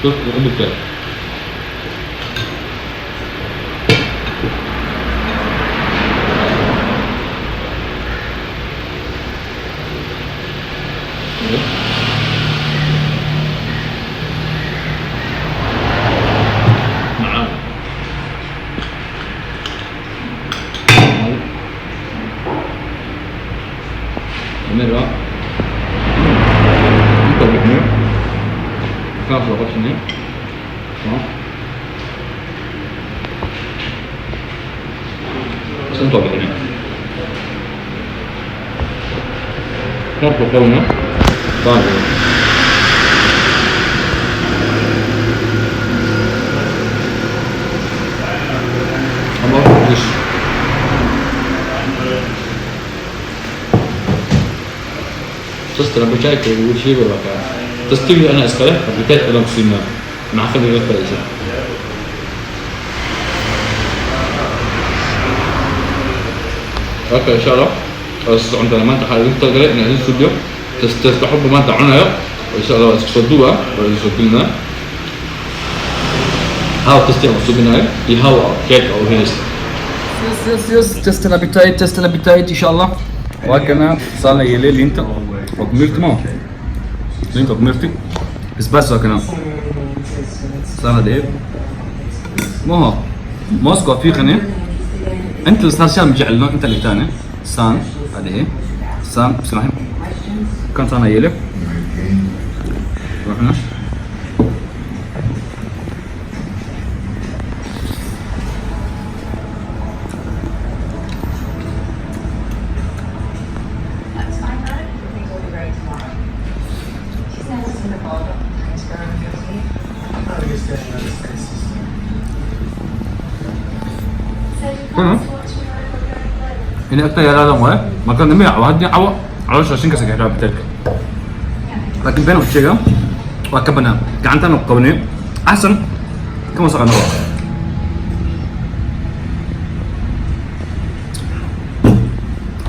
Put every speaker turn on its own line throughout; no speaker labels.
Test appetite. Macaan. Timir waa inta bixinayo kaa soo qabsanay. Inta bixinay kaa soo qabnay baan. Ama dish Test appetite ugu sheegay waa kaa testigii anaa iskale appetite adaan ku siinaa maxaa ka dhiga faa'iisa. Okay, insha Allah waa soo socon doonaa. Maanta waxaa idinku talagalay inaan idin suubiyo test test waxba maanta cunayo. Insha Allah waa isku soo duuba, waa idin soo gelinaa how testing aan suubinayo iyo how cake oo helaysa. Yes, test an appetite, test an appetite, insha Allah. Waa kana saana yeelay liinta oo kumirti ma liinta oo kumirti basbaas waa kana saana dheer maha mooska waa fiiqane inta saashaan jecelno inta ligtaane saan adhehe saan bismillahi kan saana yeelay waa kana.
That's fine, got it. Things will be ready tomorrow. She's not in the ball, Greensboro, New Jersey.
Inay agta yaraadaan waaye marka nimi haddii cawo caloosha raashinka saga biteelka, laakiin been u sheega waa ka banaan gacantaan ku qabanay axsan kama saqano.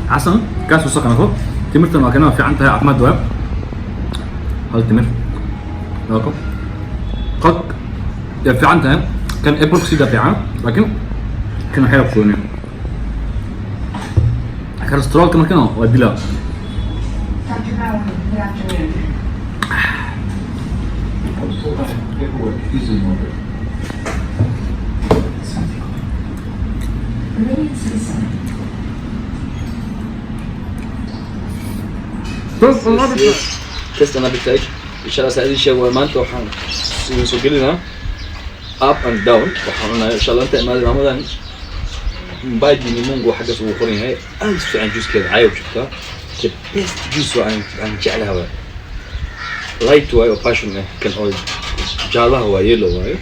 Axsan kaas wasaq noqo. Timirtan waa kana fiican tahay, caafimaad waay. Hal timir waako qad yaa fiican tahay. Kan apple sida fiican, laakiin kan waxay kusoonay cholesterolka markana waa dilaa.
Dr. Bowen, good afternoon.
Paperwork is in order.
Meridian Citizen.
Test an appetite, insha Allah. Saa idin sheego maanta waxaan idin soo gelinaa up and down waxaan cunaya, insha Allah. Inta imaaday maamadan Mbaji ni Mungu xaggaas ugu qoran yahay, aad u fiican juicekeeda caayo joogtaa. The best juice waa aan jeclahay waay, light waayo oo passion ah. Kan oo jaalaha waa yellow waayo,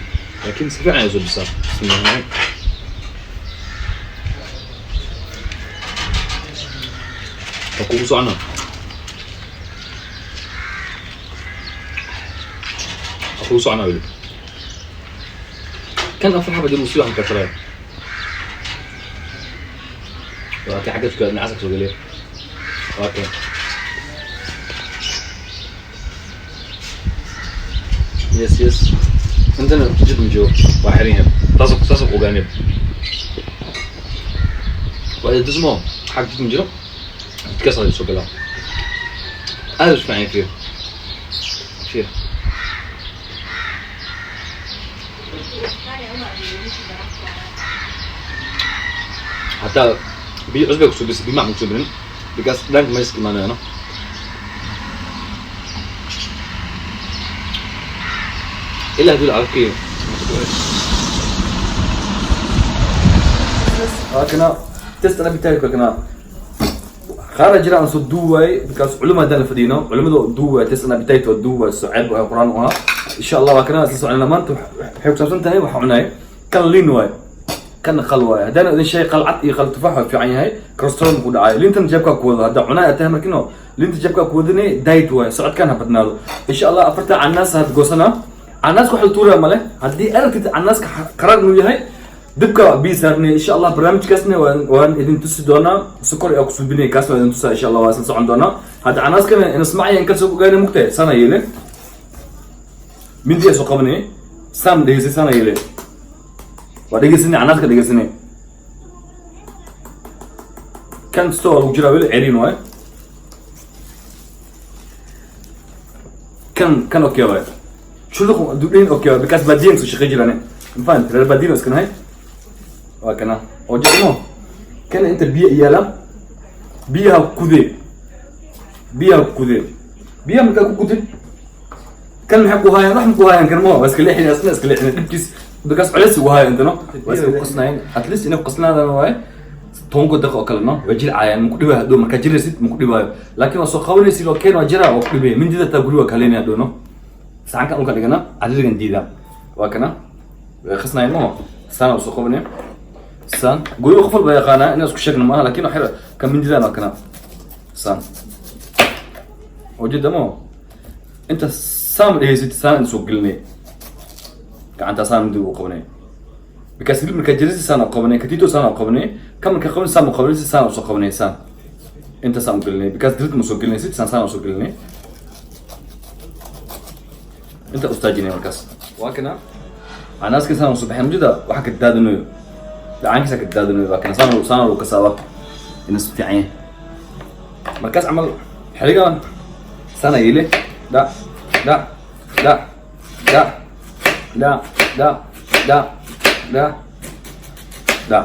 laakiin si fiican ay soo bisaa. Bismillah. Waa kugu soconaa, waa kugu soconaa weli. Kan afar xaba dib uu si waxan ka taraya waa ka xagga tukaad dhinacaas ka soo geliya. Waa kan. Yes, intana jid ma joogo, waa xiran yahay. Taas saas ku ogaanay waa dhismo xag jid ma jiro, jidkaas la soo galaa. Aad u fiican yahay. Fiir fiir. Hataa biyo cusbay kusoo bisay, biyo macma kusoo birin because dhanka meesha imaanayano ilaa haduu lacag. Kana test ana bitaayo kana qaar jira aan soo duuwaay because culimo haddaan la fadhiino culimada oo duuwaay test ana bitaayo waa duuwaay soo ceeb waa quraan u ahaa, insha Allah. Waa kana isla soconayna. Maanta waxay ku saabsan tahay waxaa cunaay kan liin waay, kan qal waay. Haddaan idin shay qal cad iyo qal tufaax waa fiican yahay, cholesterol ku dhacay. Liintan jeebkaa ku wado haddaa cunaa tahay markino liinta jeebkaa ku wadanay. Diet waay, socodkan ha badnaado, insha Allah. Afarta canaas had goosanaa. Canaaska wax la tuuraya male. Haddii aragtid canaaska qaraar inuu yahay, dibka biyo saarnay, insha Allah. Barnaamijkaasna waan idin tusi doonaa. Sokor ayaa kusuubinay, kaas waa idin tusaa, insha Allah. Waa isla socon doonaa. Hadda canaaskana inasmacaya in kasoo ogaana mugtahay sana yeele. Mindiya soo qabanay, saam dhegeysay, saana yeele. Waa dhegeysanay, canaaska dhegeysanay. Kan stoo lagu jiraa weli ceeriin waay. Kan okay waay. Shuluq dudin okay waay, because baadiyan soo shaqey jirane. Ma fahanti, reer baadiyan iska nahay. Waa kana oo jecmo kan inta biyo yaala, biyaha kudee, biyaha kudee, biyaha markaa ku kudid kan maxay ku haayaan? Wax ma ku haayaan kan ma waa iska leexin, asna iska leexin dhibkiis, because culays ugu haaya intano waa iska qasnaayeen. At least inay qasnaadaan waaye 10 daqiiqo oo kale, no, way jilcaayaan, maku dhibaayo hadhow markaa jiraysid, maku dhibaayo. Laakiin waa soo qabanaysid oo keen waa jiraa, waa ku dhibaya mindida taa guriga waa kaleynaya hadhow, no. Saxankan dhulka dhigana, caririgan diida. Waa kana way qasnaayeen maho, saana usoo qabanaya saan. Guriga qof walba yaqaanaa, inaan isku sheegno maaha, laakiin waxay ka mindidaan waa kana saan ujeeda maho. Inta saam dhehaysid, saan soo gelinay gacanta, saan mindi ugu qabanay, because hilib markaa jirisi saan u qabanay, katito saan u qabanay, kan markaa qabanay saan u qabanay, saan usoo qabanay, saan inta saan u gelinay, because dirid ma soo gelinaysid, saan saan usoo gelinay, inta ustaajinay markaas. Waa kana canaaska saan usoo baxay, mujida waxa ka daadinayo, dhacaankiisa ka daadinayo. Waa kana saan saan lagu kasaaba ina si fiican yahay. Markaas camal xiligan sana yile da da da da da da da da da.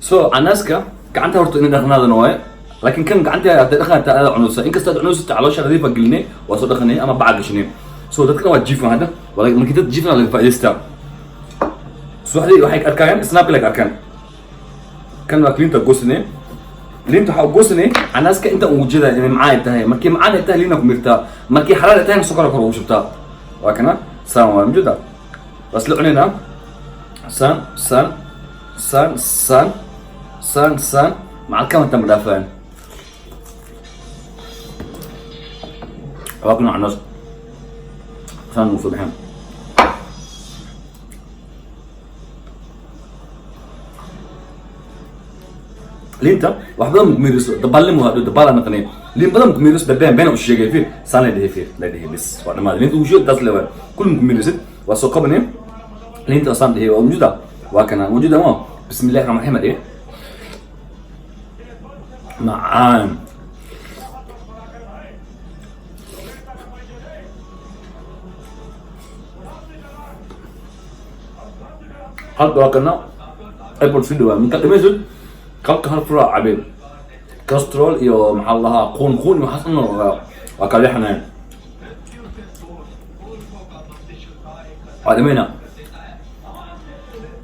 So canaaska gacanta horta in dhaqnaadana waaye, laakiin kan gacanta hadday dhaqanata aada cunaysa, inkasta aad cunaysa, caloosha nadiifa gelinay, waa soo dhaqanay ama baca gashanay. So dadkana waa jiifan hadda. Markii dad jiifna laga faa'idaystaa, subaxdii waxay arkaayaan snapka laga arkaan. Kan waa liinta goosanay, liinta waxaa goosanay canaaska inta ugu jeeda inay macaan ay tahay. Markii macaan ay tahay liina ku mirtaa, markii xalaal ay tahay sokor kor ugu shubtaa. Waa kana saan waa mujeda, waa isla cunaynaa saan saan saan saan saan saan macal kama ma dhaafaan. Waa kuna canaas saan ugu soo baxeen. Liinta wax badan makumiriso, dabaalnimo waa dabaala naqanay. Liin badan makumiriso, been been u sheegay. Fiir saan la dhihi, fiir la dhihi, bis waa dhamaad. Liinta ugu sheeg taas leeyahay kul makumirisid, waa soo qabanay liinta, saan dhihi, waa mawjuuda, waa kana mawjuuda ma. Bismillahi rahmaan rahiim dhihi, macaan. Halka waa kana apple si dhawaa minka dhamaysid kalka hal furaa cabeen cholesterol iyo maxaa la dhahaa quun quun iyo waxaas dhan waa kala leexanayaan. Waa dhamayna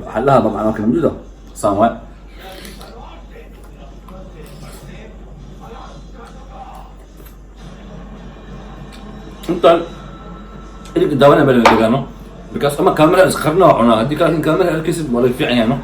waxaa la dhahaa dabcan waa kana mawjuuda saan waay. Intaan idinka daawanaya baa laga degaano, because ama kaamera isqarna waa cunaa, haddii kale kaamera arkaysid waa laga fiican yahay, no.